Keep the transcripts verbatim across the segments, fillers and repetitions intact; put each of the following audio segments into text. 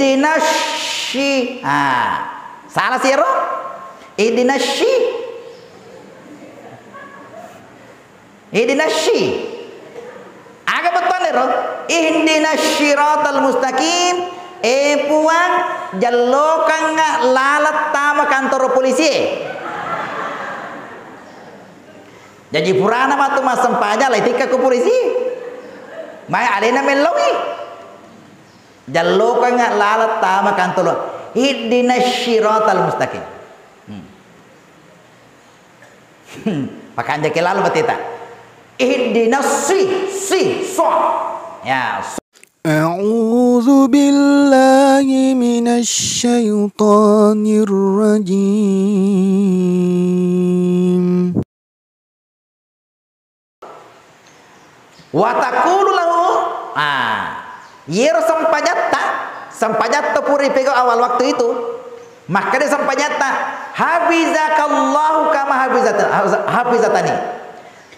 Ihdinasy-, ah, salah si ero? Ihdinasy-, ihdinasy-, aga bettuanna ero? Ihdinas siratal mustaqim, eh Puang, jallokangnga laleng tama kantoro polisie. Jaji purana matu massempajang, lai tikka ku polisi. Mai alena melloi. Jallokangnga laleng tama kantolo. Ihdinas siratal mustaqim. Hmm. Pakanjaki lalo bateta. Ihdinas si, si, so. Ya, so. أعوذ بالله من الشيطان الرجيم. Wa taqulu lahu, ah, yero sempajatta, sempajatta pura ipegau awal waktu itu, makkeda sempajatta, "Hafizakallahu kama hafizata-, hafizatani."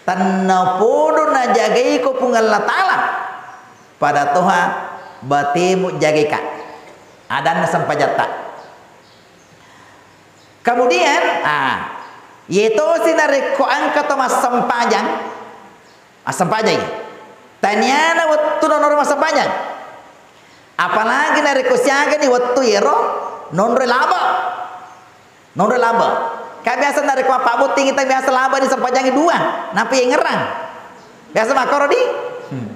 Tennapodo najagaiko Puang Allah Ta'ala, pada toha batemu jagaika. Adanna sempajatta. Kemudian, ah, yetosi narekko engka to massempajang, massempajang. Taniana wettu nonroi massempajang. Apalagi narekko siagani wettu yero nonroi laba. Nonroi laba. Ka biasa narekko mappabotting kita biasa laba disempajangi dua, nappa yengngerang. Biasa makkoro di? Hmm.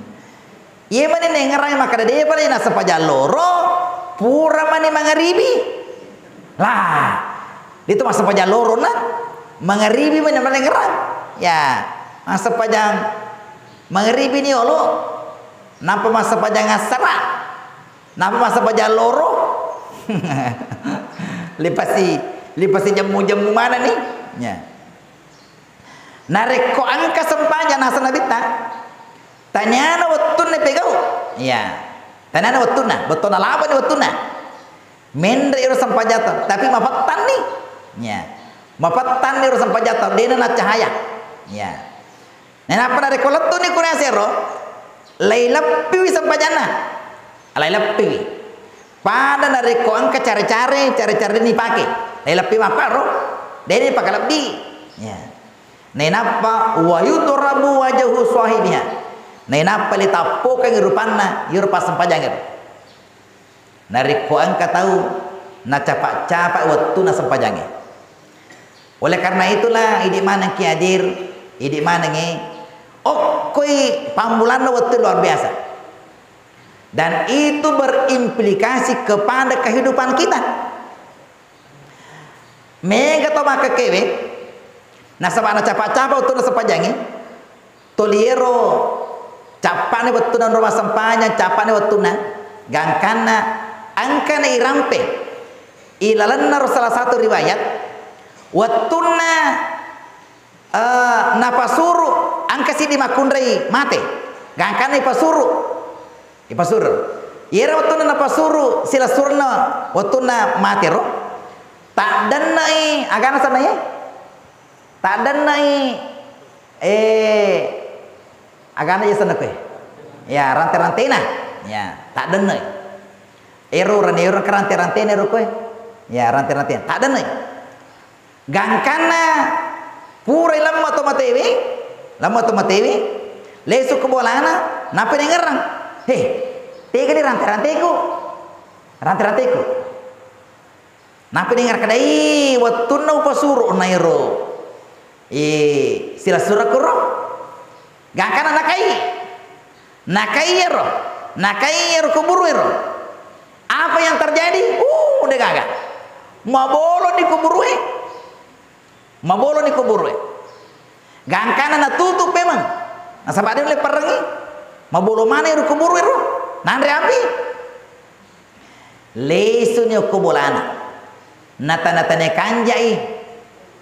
Iye mani nengngerangi makkeda, "Depa ni nassempajang loro, pura mani mangaribi." Lah, itu massempajang loro na mangaribi mani nengngerang. Ya, massempajang mangaribi ni olo, nampa massempajang assara, nampa massempajang loro. Lipasi, lipasi jemmu-jemmu mana ni? Ya. Narekko engka sempajang naseng Nabitta, taniana wettunna pegau. Iya. Taniana wettunna, bettuanna labani wettunna. Menre iro sempajatta, tapi mapettanni. Iya. Mapettanni iro sempajatta, dena naccahaya. Iya. Nainappa narekko lettuni kunasero, laileppiwi sempajanna. Laileppiwi. Pada narekko engka care-care, care-care ni pake. Laileppi mapparo, dena pakalebbi. Iya. Nainappa wa yudrabu wajhu sahibiha. Nainappa litappokengngi rupanna iyaro passempajangnge. Narekko engka tau nacapa-capa wettunna sempajangnge. Oleh karena itulah, idi maneng ki hadir, idi manengngi okkoi pammulanna wettu luar biasa. Dan itu berimplikasi kepada kehidupan kita. Mega to makkekkewe, nasaba nacapa-capa wettunna sempajangnge, toliero cappani wettunna ro massempajang, cappani wettunna, gangkanna engkana irampe ilalenna ro salah satu riwayat, wettunna Eh, napasuru engka siddi makkunrai mate. Gangkanna ipasuru. Ipasuru. Iyaro wettunna napasuru silessurenna wettunna matero, taddenne'i agana senna iye? Taddenne'i, eh, agana iye senna koe? Ya, rante-rantena. Ya, taddenne'i. Ero rane-, ero rante-rantena ero koe. Ya, rante-rantena. Taddenne'i. Gangkanna purai lemma to matewe, lemma to matewe, lesu ko bolana, nappa dengerang. He, tegani rante-ranteku. Rante-ranteku. Nappa dengar kadai wettunna upasuru nairo. Eh, silessurekku ro. Gangkanna nakai. Nakai ero. Nakai ero kuburuero. Apa yang terjadi? Uh, de gaga. Maboloni kuburue. Maboloni kuburue. Gangkanna natutup memang. Nasaba de nulle perrengi. Mabolo maneng ero kuburuero. Nanre api. Lesuni okko bolana. Natane-tane kanjai.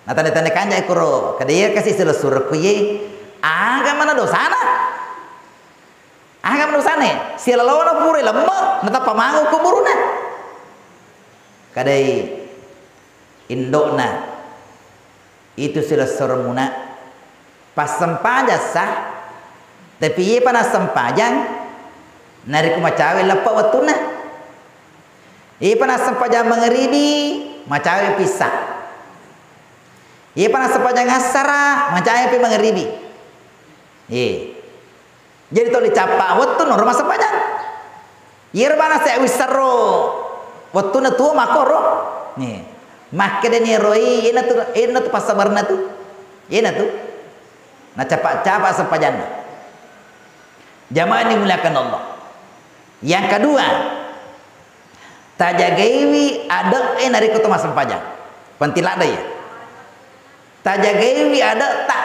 Natane-tane kanjai koro. Kada iya kasi silessurekku iye. Aga mana dosana? Aga mana dosana? Silalona pura lemma, natappa mangu kuburuna. Kadai indo'na. Itu silessuremuna. Passempajang sah, tapi iyepa nassempajang, narekko macawe leppa wettunna. Iyepa nassempajang mangeribi, macawepi issa. Iyepa nassempajang assara, macawepi mangeribi. Iye. Jadi tuli cappa wettu noro massempajang. Iyero bana se wisserro wettunna tuo makkoro. Nih. Makkedani eroi, iyanatu, iyanatu passabarna tu. Iyanatu. Nacapa-capa sempajanna. Jamaah yang dimuliakan Allah. Yang kedua, tajagaiwi ade'e narekko to massempajang. Penting ladde ya. Tajagaiwi ade'ta.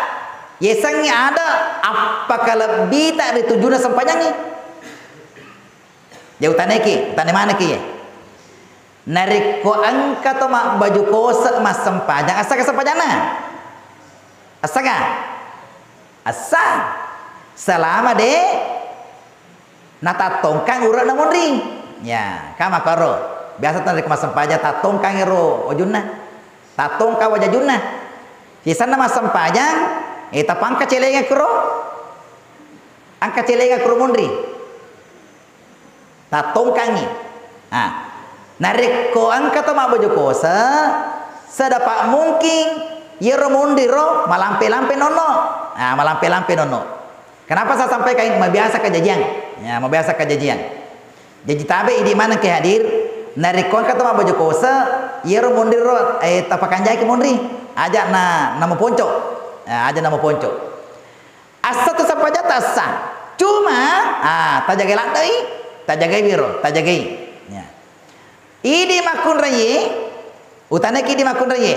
Yasengnge ade' appakalebbita ri tujunna sempajangnge. Ya, utaneki, utane maneki ye. Narekko engka to mabbaju kose massempajang, essaga sempajanna? Essaga? Essa. Selama de' natattongkang ure'na munri. Ya, ka makkoro. Biasa to narekko massempajang tattongkang ero wajunna. Tattongkang wajajunna. Sisenna massempajang, eh, tapangka celenga kuro. Engka celenga kuro munri. Tattongkangngi. Ah. Narekko engka to mabbaju kose, sedapat mungkin iyero monri ro malampe-lampe nonno. Ah, malampe-lampe nonno. Kenapa saya sampaikan ini? Mabiasa kajajiang. Ya, mabiasa kajajiang. Jaji tabe idi maneng ke hadir, narekko engka to mabbaju kose, iyero monri ro, eh, tapakanjaki monri. Aja na, namaponco. Ya, aja namaponco. Essa tu sempajatta essa. Cuma, ah, tajagai laddei, tajagai wiro, tajagai. Ya. Idi makkunraie, utanaki idi makkunraie.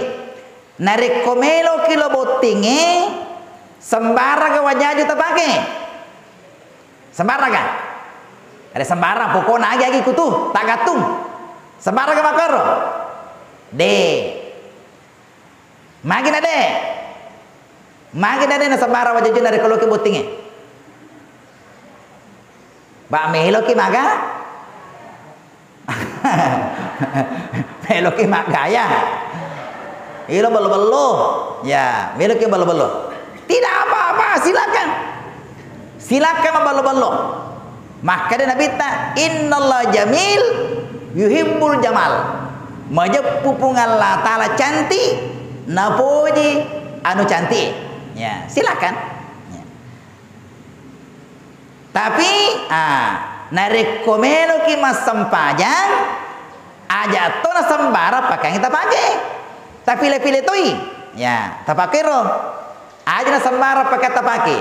Narekko meloki lo bottingnge, sembarang wajaju tapake. Sembarang ga? Ada sembarang, pokokna agi-agi kutu, tak gattung. Sembarang ga makkoro? De. Magi na de? Magi na de nasembarang wajaju narekko loki bottingnge? Ba meloki maga? Meloki maggaya? Ilo bello-bello. Ya, meloki bello-bello. Tidak apa-apa, silakan. Silakan maballo-ballo. Makkeda Nabitta, "Innallaha jamil yuhibbul jamal." Majeppu Puang Allah Taala cantik, napoji anu cantik. Ya, silakan. Ya. Tapi, ah, narekko meloki massempajang, aja to nasembarang pakeang tapake. Tapile-pile toi. Ya, tapakero. Aja nasembarang pakeang tapake.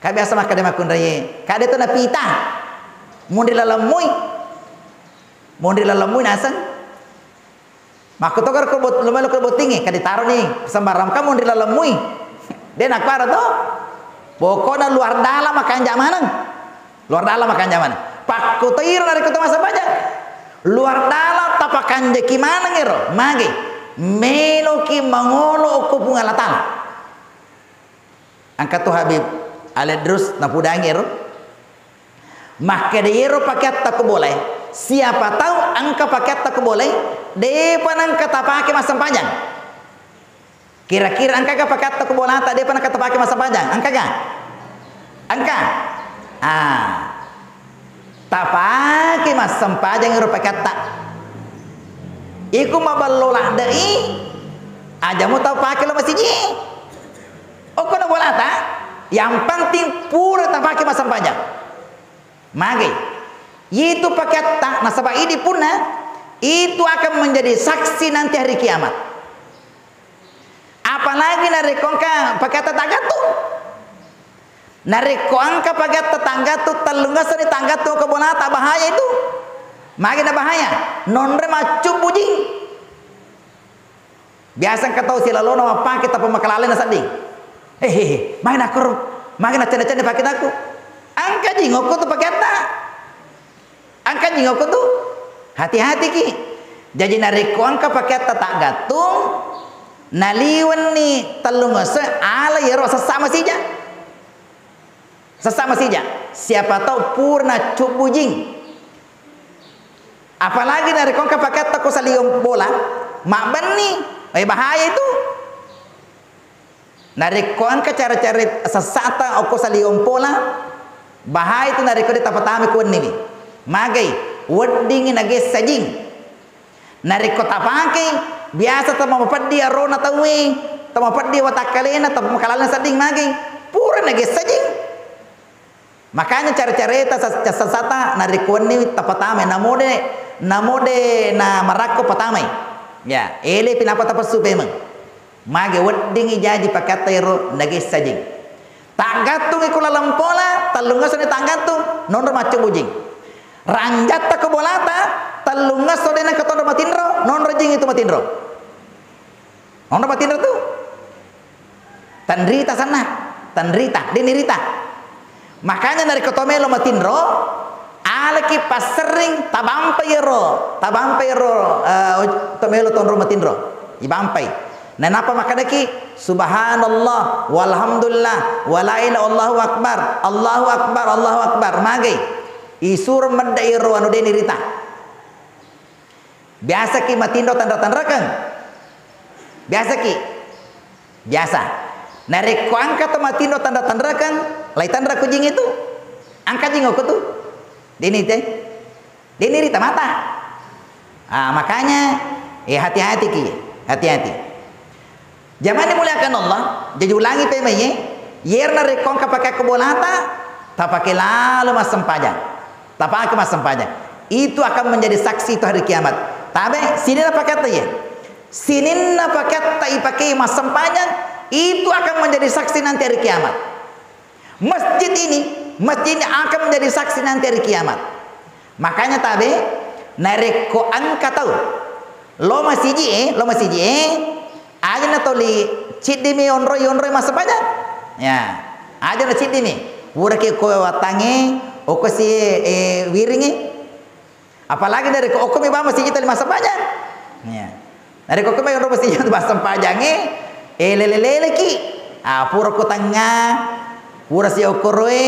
Ka biasa makkeda makkunraie, ka de to napita. Munri laleng mui. Munri laleng mui naseng. Makkutokaro ko bot-, lo melo ko bottingnge, ka ditaroni sembarang ka munri laleng mui. De nakkaro to. Pokokna luar dalam makanja maneng. Luar dalam makanja maneng. Pakkutoiro narekko to massempajang. Luar dalam tapakanjaki maneng ero. Mage. Meloki mangolo okko Puang Allah Taala. Engka tu Habib Al-Idrus napudangi ero. Makkeda iyero pakeatta ko bolae, siapa tahu engka pakeatta ko bolae, depa nengka tapake massempajang. Kira-kira engkaga pakeatta ko bolata depa nengka tapake massempajang? Engkaga? Engka? Ah. Tapake massempajang ero pakeatta. Iko maballo ladde'i, aja mo tapake lo masiji. Okko na bolata, yang penting pura tapake massempajang. Mage. Itu pakeatta, nasaba idi punna, itu akan menjadi saksi nanti hari kiamat. Apalagi narekko engka pakeatta taggattung. Narekko engka pakeatta taggattung, tellungeseni taggattung ko bolata, bahaya itu. Magi na bahaya? Nonre maccubbu jing. Biasa engka tau silalona mappake tappa makalalena sedding. Hehehe, magi nakkoro? Magi naccenne-cenne pakeattaku? Engka jing okko tu pakeatta. Engka jing okko tu, hati-hatiki. Jaji narekko engka pakeatta taggattung, naliwenni tellungesso, ala iyaro sessa masija. Sessa masija. Siapa tau pura naccubbu jing. Apalagi narekko engka pakeatta ko saliweng bola, mabbenni, eh, bahaya itu. Narekko engka care-care sessata okko saliweng bola, bahaya tu narekko de tapatamai ko wenniwi. Magai? weddingngi nagessa jing. Narekko tapakei, biasa tau mapeddi arona tauwe, tau mapeddi watakkalena, tau makalaleng sedding magei, pura nagessa jing. Makanya care-careta sa-, sasata narekko wenni tapatamai, namode, namode na marakko patamai. Ya, ele pi nappa tapessu pemeng. Mage weddingngi jaji pakeatta ero nagessa jing. Taggattungi ku laleng pola, tellungngesso ni taggattung, nonro maccobbu jing. Ranjatta ko bolata, tellungngesso de nengka tonro matinro, nonro jing itu matinro. Nonro matinro tu. Tenrita sanna, tenrita, de nirita. Makanya narekko to melo matinro, alaki passerring tabampai ero, tabampai ero, eh, to melo tonro matinro, ibampai. Nainappa makkedaki, "Subhanallah, walhamdulillah, wala ilaha, Allahu akbar, Allahu akbar, Allahu akbar." Magai. Isuro medda ero anu de nirita. Biasaki matinro tanra-tanrakeng? Biasaki? Biasa. Narekko engka to matinro tanra-tanrakeng, lai tanra ko jing itu? Engka jing okko tu? Deni te? Deni rita mata. Ah, makanya, eh, hati-hati ki, hati-hati. Jamaah dimuliakan Allah, jaji ulangi pemeng ye, iyero narekko engka pake ko bolata, tapake lalo massempajang. Tapake massempajang. Itu akan menjadi saksi itu hari kiamat. Tabe, sininna pakeatta ye. Sininna pakeatta ipake massempajang, itu akan menjadi saksi nanti hari kiamat. Masjid ini, masjid ini akan menjadi saksi nanti hari kiamat. Makanya tabe, narekko engka tau lo masiji e, lo masiji e, aja na toli ciddimi onroi, onroi massempajang. Ya, aja na ciddimi. Puraki ko wattangnge, okko si, eh, wiringi. Apalagi narekko okkomi bawang masiji toli massempajang. Ya. Narekko okkomi onro masiji toli massempajangnge, eh, lele-leleki. Ah, pura ko tengnga, pura si okkoroe.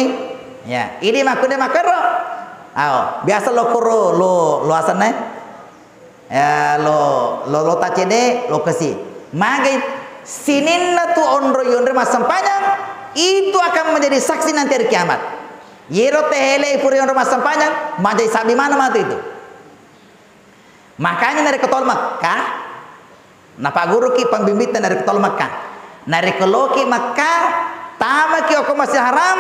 Ya, idi makkunde makkero. Aw, biasa lo koro, lo, lo asenna, eh? Ya, lo, lo, lo tacede, lo kesi. Magai sininna tu onroi-onroi massempajang, itu akan menjadi saksi nanti hari kiamat. Yero tehele pura onroi massempajang, majai sabbi mana matu itu. Makanya narekko tolo Mekah, napagguruki pembimbingta narekko tolo Mekah. Narekko loki Mekah, tamaki okko Masjidil Haram,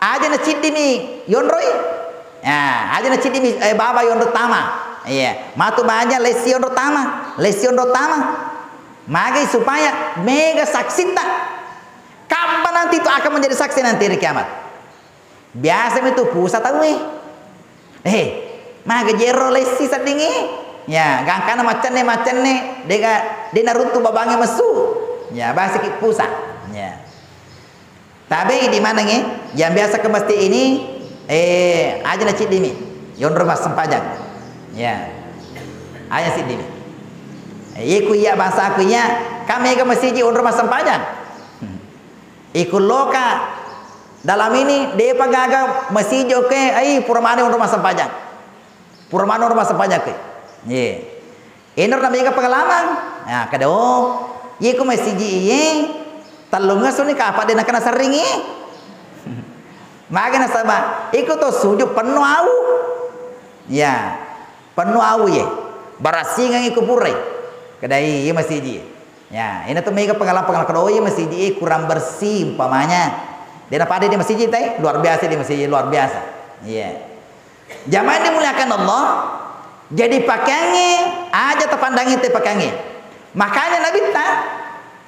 aja na ciddimi yonroi. Ya, aja na ciddimi, eh, bawang yonro tama. Iya, matu baja lessi yonro tama, lessi yonro tama. Magai supaya mega saksitta. Kapan nanti itu akan menjadi saksi nanti hari kiamat? Biasa mi tu pusa tauwe. Eh, maga jero lessi seddingngi? Ya, gangkana maccenne-maccenne, dega, de naruntu babangnge messu. Ya, basiki pusa. Ya. Tabe idi manengnge, yang biasa ke masjid ini, eh, aja na ciddimi. Yonro massempajang. Ya. Aja siddimi. Eh, iye ku iya bangsaku iya, kan mega masiji onro massempajang. Iko loka dalam ini, depa gaga masiji, oke, ai, pura mane onro massempajang. Pura mane onro massempajang, oke. Ye. Enor na mega pengalaman. Nah, kada, oh, ye ko masiji iye, tellungngesso ni kapa de nakana serringi. Maga nasaba, iko to sujud penno au. Ya. Penno au ye. Barasingang iko purai. Kedai, iye masiji. Ya, ina tu mega pengalaman-pengalaman kedoi masiji kurang bersih umpamanya. Dena pada di masiji tai, luar biasa di masiji, luar biasa. Iya. Jamaah yang dimuliakan Allah, jadi pakaiannya aja tapandangi te pakaiannya. Makanya Nabitta,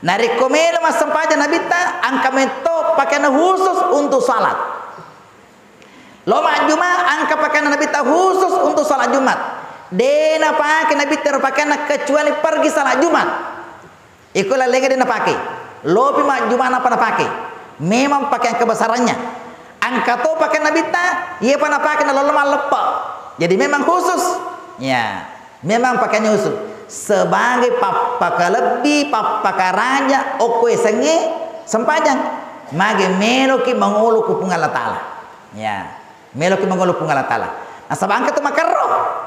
narekko melo massempajang Nabitta, angka metto pakaianna khusus untuk salat. Lo majjuma, angka pakaianna Nabitta khusus untuk salat Jumat. De napake Nabitta ro pakaianna kecuali pergi salat Jumat. Iko lalenga de napake. Lopi majjuma napa napake. Memang pakaian kebesarannya. Angka to pakaian Nabitta, iya pa napake na lolo malleppa. Jadi memang khusus. Ya. Memang pakaiannya khusus sebagai pappakalebbi, pappakaraja okko esengnge sempajang. Mage meloki mangolo ku Puang Allah Taala. Ya, meloki mangolo Puang Allah Taala. Nasaba engka tu makerro.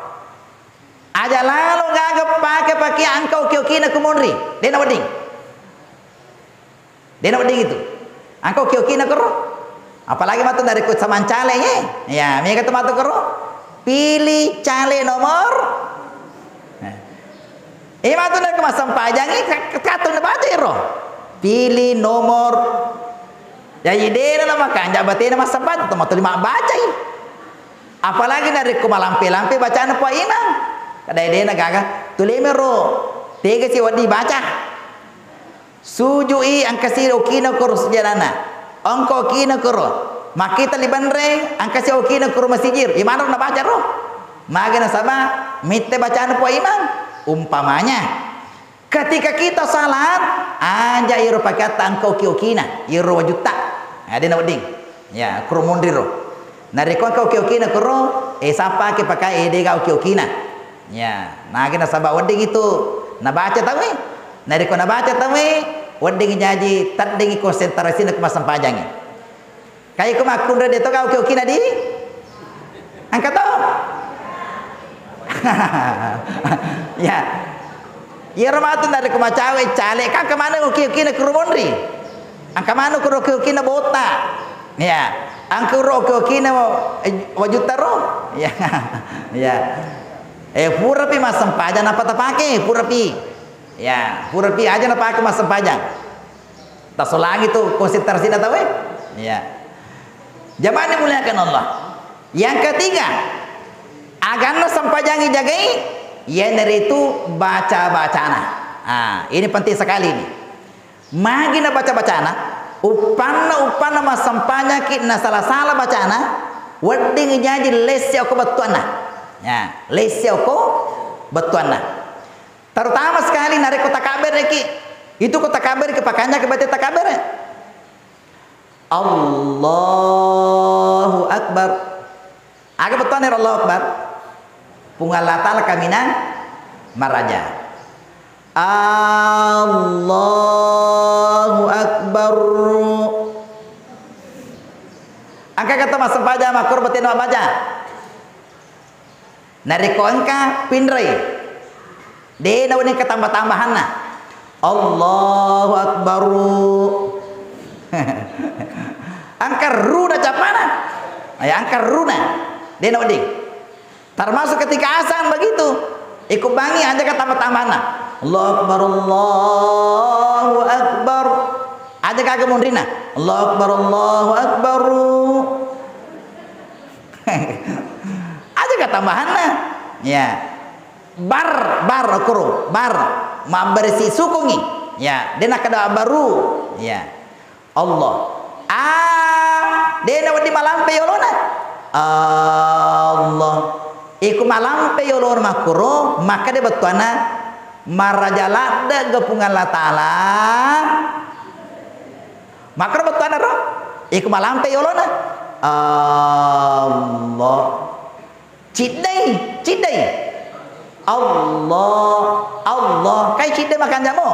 Aja lalo gaga pake pakeang engka oki-okina ku monri. Dena wedding. Dena wedding itu. Engka oki-okina koro. Apalagi matu narekko samancaleng, eh. Ya, mega tu matu koro. Pilih caleg nomor. Eh. Iya matu narekko massempajangngi, ka-, ka-, katu nabaca iro. Pilih nomor. Jaji dena namakanja batena massempajang, to matuli mabbacai. Apalagi narekko malampe-lampe bacana Puang Imang. Kada dena gaga, tuli mero. Tega si wedding baca. Suju'i engkasi okina koro sujadana. Engka okina koro. Makkita li benreng, engkasi okina koro masijir. Imanro nabaca ro. Magi nasaba mitte bacana Puang Imang. Umpamanya, ketika kita salat, aja iro pakeatta engka oki-okina, iro wajutta. Ade na wedding. Ya, koro monri ro. Narekko engka oki-okina koro, eh, sapake pakai, eh, dega oki-okina. Ya, magi nasaba wedding itu nabaca tauwe. Narekko nabaca tauwe, wedding jaji teddingi konsentrasina ko massempajangngi. Kai ko makkunrai de to ga oki-okina di? Engka to? Ya. Iyaro matu narekko macawe caleg, kan engka maneng oki-okina koro monri. Engka maneng koro oki-okina botta. Ya. Engka ro oki-okina, eh, wajutta ro. Ya. Ya. Eh, purapi massempajang nappa tapake, purapi. Ya, purapi aja napake massempajang. Tasolangi tu konsentrasina tauwe. Ya. Jamaah dimuliakan Allah. Yang ketiga, aganna sempajang ijagai, iyanaritu baca-bacana. Ah, ini penting sekali ini. Magi na baca-bacana, uppanna, uppanna massempajangki na sala-sala bacana, wedding jaji lesse okko bettuanna. Ya, lesse okko bettuanna. Terutama sekali narekko takabbereki. Itu ko takabbereki, pakanjaki bate takabbere. Allahu Akbar. Aga bettuanna ero Allahu Akbar? Puang Allah Ta'ala kaminang maraja. Allahu Akbar. Engka kata massempajang makkoro batena mabbaca. Narekko engka pinrai, de nawedding katamba-tambahanna. Allahu Akbar. Engka runa cappana. Ya, engka runa. De nawedding. Termasuk ketika azan begitu. Ikut bangi aja katamba-tambahanna. Allahu Akbar, Allahu Akbar. Aja kagak munrina. Allahu Akbar, Allahu Akbar. Aja ga tambahanna. Ya. Bar, bar, kuru, bar. Mabbarisi sukungi. Ya, dena kada baru. Ya. Allah. Ah, dena wedding malampe yolona. Allah. Iku malampe yolona makkuro, maka de bettuanna maraja ladde ga Puang Allah Ta'ala. Makkuro bettuanna ro? Iku malampe yolona. Allah. Ciddai, ciddai. Allah, Allah. Kai ciddai makanjamo.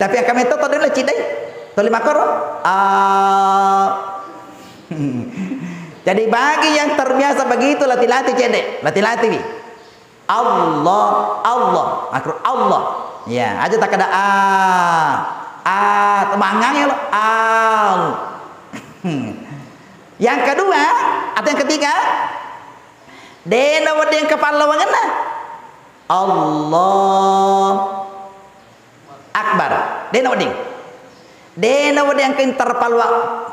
Tapi engka metto to dena ciddai. Tuli makkuro. Ah. Jadi bagi yang terbiasa begitu, latih-latih cedde, latih-latih wi. Allah, Allah, makro Allah. Ya, aja tak ada a, a, temangang ya lo. Al. Yang kedua atau yang ketiga, dena wedding kepallawangenna. Allah Akbar. Dena wedding. Dena wedding engka interpalwa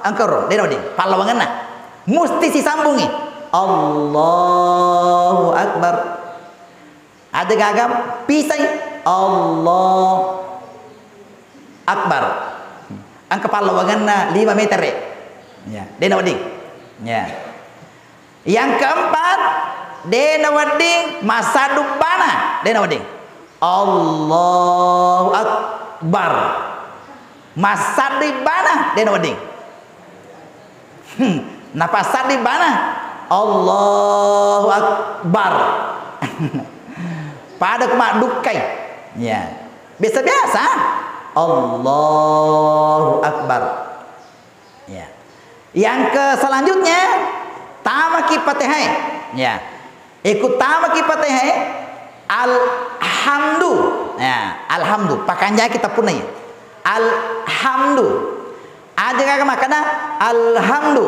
engkaro. Dena wedding. Pallawangenna. Musti sisambungi. Allahu Akbar. Ada gaga pisai. Allah Akbar. Engka pallawangenna lima meter e. Ya, dena wedding. Ya. Yang keempat, dena wedding masaddu bana, dena wedding. Allahu Akbar. Masaddu bana, dena wedding. Hmm, napasaddu bana. Allahu Akbar. Pada ku maddukkai. Ya. Biasa-biasa. Allahu Akbar. Ya. Yang ke selanjutnya, tamaki Fatihah. Ya. Ikut tamaki Fatihah, alhamdu. Ya, alhamdu. Pakanjaki tapunna ya. Alhamdu. Aja gaga makkeda alhamdu.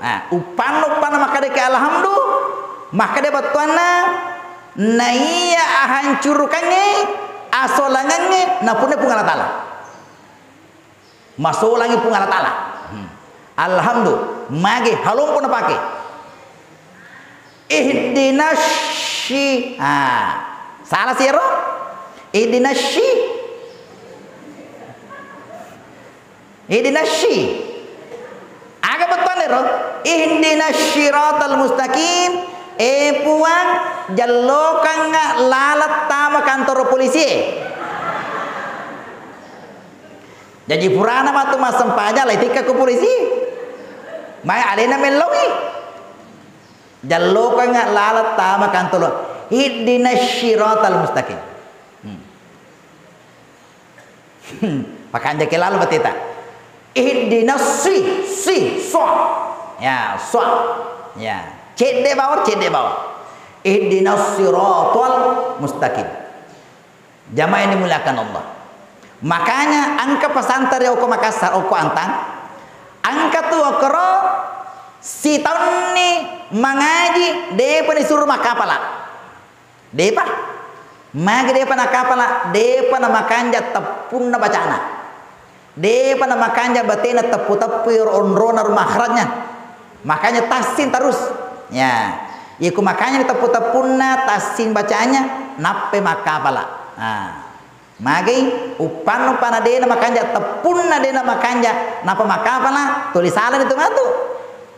Nah, uppanna, uppanna makkeda ke alhamdu. Makkeda bettuanna, naiya ahancurukangnge, asolangengnge, napunna Puang Allah Ta'ala. Masolangi Puang Allah Ta'ala. Hmm. Alhamdulillah, mage halompo napake. Ihdinas syi-, ah, salah siro? Ihdinas syi-, Ihdinas syi-, aga bettuanna ro? Ihdinas syiratal mustaqim. Eh Puang, jallokangnga laleng tama kantoro polisie. Jaji purana matu massempajang, laitikka ko polisi. Mae alena melloi. Jallokangnga laleng tama kantoro. Ihdinas syiratal mustaqim. Hmm. Hmm. Pakanjaki lalo bateta. Ihdinas si, si, swa. Ya, swa. Ya. Cedde bawang, cedde bawang. Ihdinas siratal mustaqim. Jamaah yang dimuliakan Allah. Makanya engka pesantren okko Makassar, okko Antang, engka tu okkoro sitaunni mangaji, depa disuruh makkapala. Depa. Magi depa nakapala, depa namakanja teppunna bacana. Depa namakanja batena teppu-teppu ero onrona ro makhrajna. Makanya tahsin terus. Ya. Iko makanya teppu-teppunna tahsin bacanya, nappe makkapala. Nah. Magai uppannu pana dena makanja teppunna dena makanja, napa makkapala, tuli salani tu matu.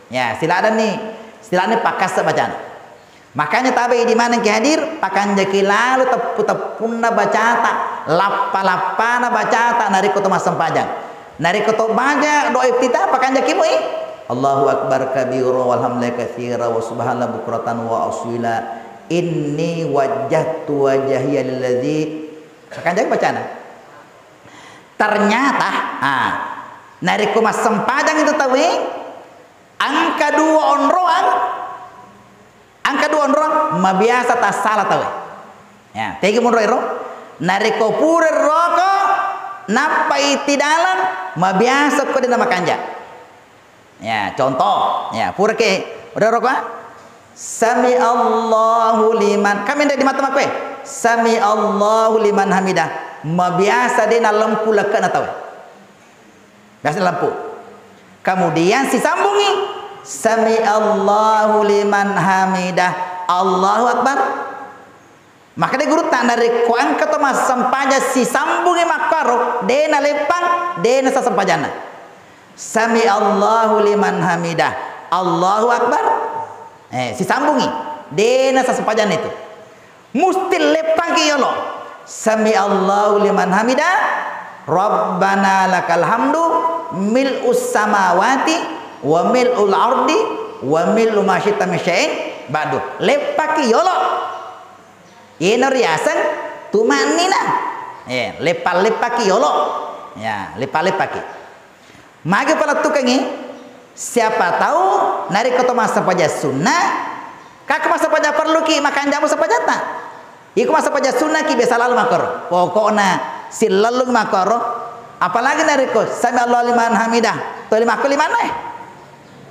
Ya, siladanni, siladanni pakkassa bacana. Makanya tabe idi maneng ki hadir, pakanjaki lalo teppu-teppunna bacata, lappa-lappana bacata, narekko to massempajang. Narekko to baca doa iftitah, pakanjaki moi. Allahu Akbar kabira, walhamdulillahi katsira, wa subhanallah bukratan wa asila. Inni wajjahtu wajhiya lilladzi. Pakanjaki bacana. Ternyata, ah, narekko massempajang itu tauwe, engka dua onroang, Engka dua onrong, mabiasa tassala tauwe. Ya, tegi monro ero? Narekko pura roko, nappa iti dalam, mabiasa ko dena makanja. Ya, contoh, ya, pura ke, udah roko, ah? Sami Allahu liman, kami ndak di mata makwe. Sami Allahu liman hamidah. Mabiasa dena lempu lekkana tauwe. Biasa lampu. Kemudian sisambungi, "Sami Allahu liman hamidah, Allahu Akbar." Makanya gurutta, narekko engka to massempajang sisambungi makkaro, dena leppang, dena sasempajanna. "Sami Allahu liman hamidah, Allahu Akbar." Eh, sisambungi, dena sasempajanna itu. Musti leppangki yolo. Sami Allahu liman hamida, Rabbana lakal hamdu, mil'us samawati, wa mil'ul ardi, wa mil'u ma syi'ta min syai'in ba'du. Leppaki yolo. Yeno riaseng tuma'nina. Eh, leppa-leppaki yolo. Ya, leppa-leppaki. Magi palettukengngi, siapa tahu narekko to massempajang sunna, kakko massempajang parelluki makanjamo sempajatta. Iko massempajang sunnaki biasa lalo makkoro. Pokokna sillellung makkoro. Apalagi narekko sami Allahu liman hamidah. Toli makko limanna e.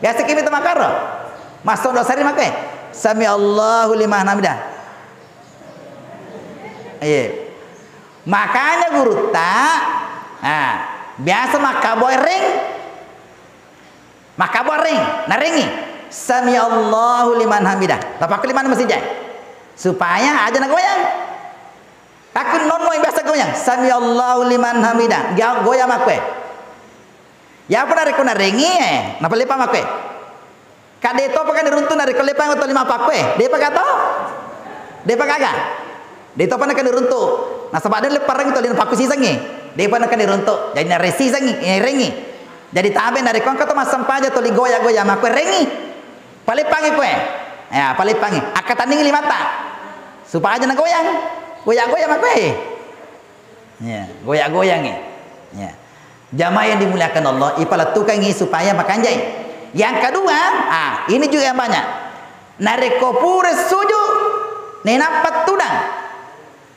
Biasa kimi to makkoro. Massondo sari makko e. Sami Allahu liman hamidah. Iya. Makanya gurutta, ah, biasa makkabua ring, makkabua ring, narengi, "Sami Allahu liman hamidah." Tapakku liman masijai. Supaya aja nagoyang. Takku nonno biasa goyang, "Sami Allahu liman hamidah." Goyang makkue. Yapa narekko narengi, eh, napalepa makkue. Ka de topa kan diruntu narekko lepa toli mappakku e. Depa ka to? Depa gaga? De topa na kan diruntu. Nasaba de lepa rengi toli mappakku sisengngi. Depa na kan diruntu. Jadi naresisengngi, eh, rengi. Jadi tabe narekko engka to massempajang toli goya-goya makkue rengi. Paleppangi kue. Ya, paleppangi. Akkatanningi limatta. Supaya aja nagoyang. Goya-goya makkue. Ya, goya-goyangi. Ya. Jamaah yang dimuliakan Allah, ipalettukangi supaya makanjai. Yang kedua, ah, ini juga yang banyak. Narekko pura sujud, nenappa tudang.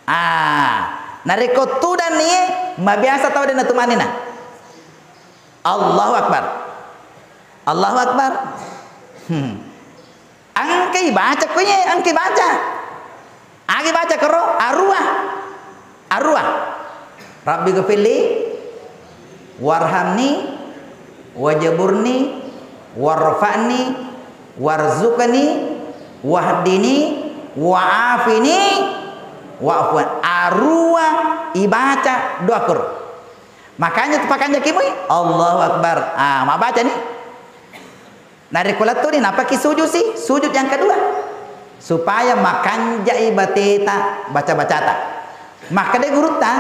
Ah, narekko tudang ni, mabiasa tau dena tumanina. Allahu Akbar. Allahu Akbar. Hmm. Engkai baca ko ye, engkai baca. Agi baca koro, arua. Arua. Rabbi ghfirli, warhamni, wajburni, warfa'ni, warzuqni, wahdini, wa'afini, wa'fu an. Arua ibaca doa koro. Makanya tu pakanjaki mui, Allahu Akbar. Ah, mabbaca ni. Narekko lettu'ni, nappaki sujud si, sujud yang kedua. Supaya makanja'i bateta baca-bacata. Makkeda gurutta,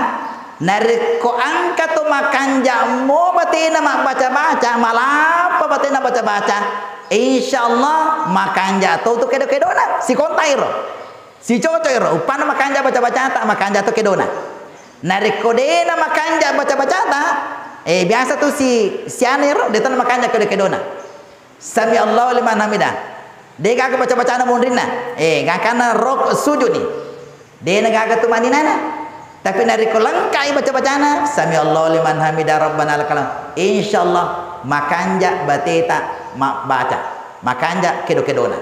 narekko engka to makanja'mo batena mabbaca-baca, malappa batena baca-baca, insya Allah makanja to tu kedo-kedona, sikonta iro. Sicoco iro, uppanna makanja baca-bacata, makanja to kedona. Narekko de'na makanja baca-bacata, eh, biasa tu si, siana iro, de'to makanja kedo-kedona. Sami Allahu liman hamidah. De' gaga baca-bacana monrinna. Eh, gangkanna rok sujud ni. De'na gaga tu maninana. Tapi narekko lengkai baca-bacana, sami Allahu liman hamidah rabbana lakal hamd. Insya Allah makanja bateta mabbaca. Makanja kedo-kedona.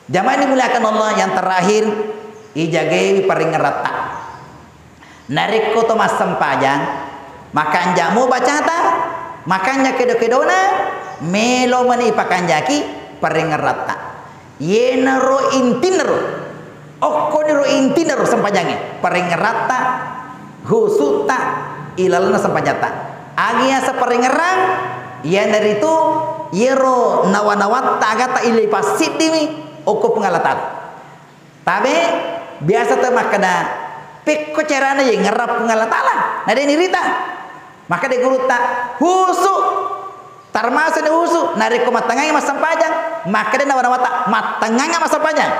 Jamaah yang dimuliakan Allah, yang terakhir, ijagaiwi paringeratta. Narekko to massempajang, makanja'mo bacata, makanja kedo-kedona, melo mani ipakanjaki paringeratta. Yenaro intinaro, okkoniro intinaro sempajangnge, paringeratta, husutta, ilalenna sempajatta. Agi yaseng paringerang, iyanaritu yero nawa-nawatta agatta ila ipassiddiwi okko Puang Allah Ta'ala. Tabe, biasa to makkeda, "Pekko carana yengngerang Puang Allah Ta'ala?" Na de' nirita. Makkeda gurutta, "Husu." Termasuk ni husu, narekko mattengngangngi massempajang, makkeda nawa-nawatta, "Mattengngangnga massempajang."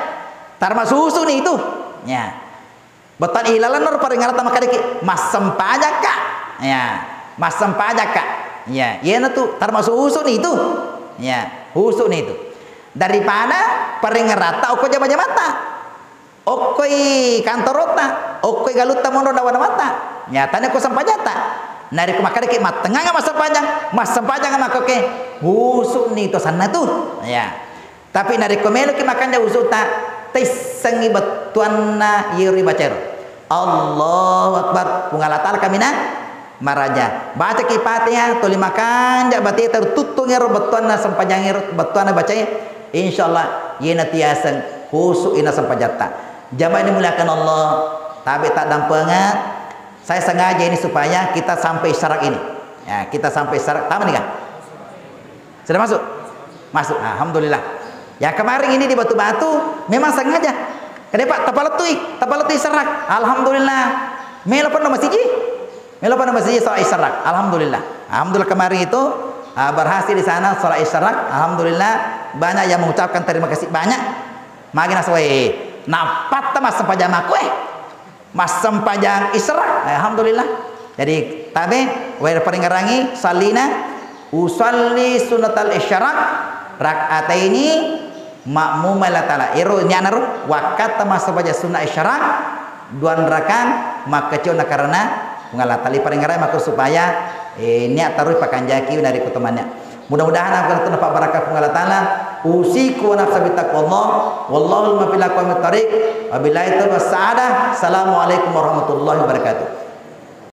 Termasuk husu ni itu. Ya. Bettuanna ilalenna ro paringeratta makkedaki, "Massempajakka." Ya. Massempajakka. Ya. Iyanatu termasuk husu ni itu. Ya. Husu ni itu. Daripada paringeratta okko jama-jamatta. Okkoi kantorotta, okkoi galutta monro nawa-nawatta. Nyatana ko sempajatta. Narekko makkedaki mattengngangnga massempajang, massempajang makkoke, husu ni to sanna tu. Ya. Tapi narekko meloki makanja husutta, taissengngi bettuanna yero ibacaero. Allahu Akbar. Puang Allah Ta'ala kaminang maraja. Bacaki Fatihah, tuli makanja bateta, tuttungi ero bettuanna sempajangngero, bettuanna bacae. Insya Allah, iyanatu yaseng husu ina sempajatta. Jamaah yang dimuliakan Allah, tabe taddampenga. Saya sengaja ini supaya kita sampai isyarak ini. Ya, kita sampai isyarak. Tamat nih, Kang? Sudah masuk? Masuk. Alhamdulillah. Ya, kemarin ini di Batu-Batu memang sengaja. Kenapa? Tapalettui, tapalettui isyarak. Alhamdulillah. Melo penuh masjid. Melo pada masih sholat isyarak. Alhamdulillah. Alhamdulillah kemarin itu, ah, berhasil di sana sholat isyarak. Alhamdulillah banyak yang mengucapkan terima kasih banyak. Magi nasawai. Napatta massempajang makku, eh. Massempajang isyarak. Alhamdulillah. Jadi tabe, wae paringerangi sallina, usalli sunnatal isyarak rak'ataini ma'muma lillahi ta'ala. Ero nia'na ro, wakkatta massempajang sunna isyarak, duanrakang, makkecio na karena Puang Allah Ta'ala. Paringerai makko supaya, eh, niat taroi pakanjaki narekko temannya. Mudah-mudahan aku tentu dapat barakah Puang Allah Ta'ala. Usiku wa nafsa bitaqwallah. Wallahul muwaffiq ila aqwamit thariq. Wabillahi taufiq was sa'adah. Assalamualaikum warahmatullahi wabarakatuh.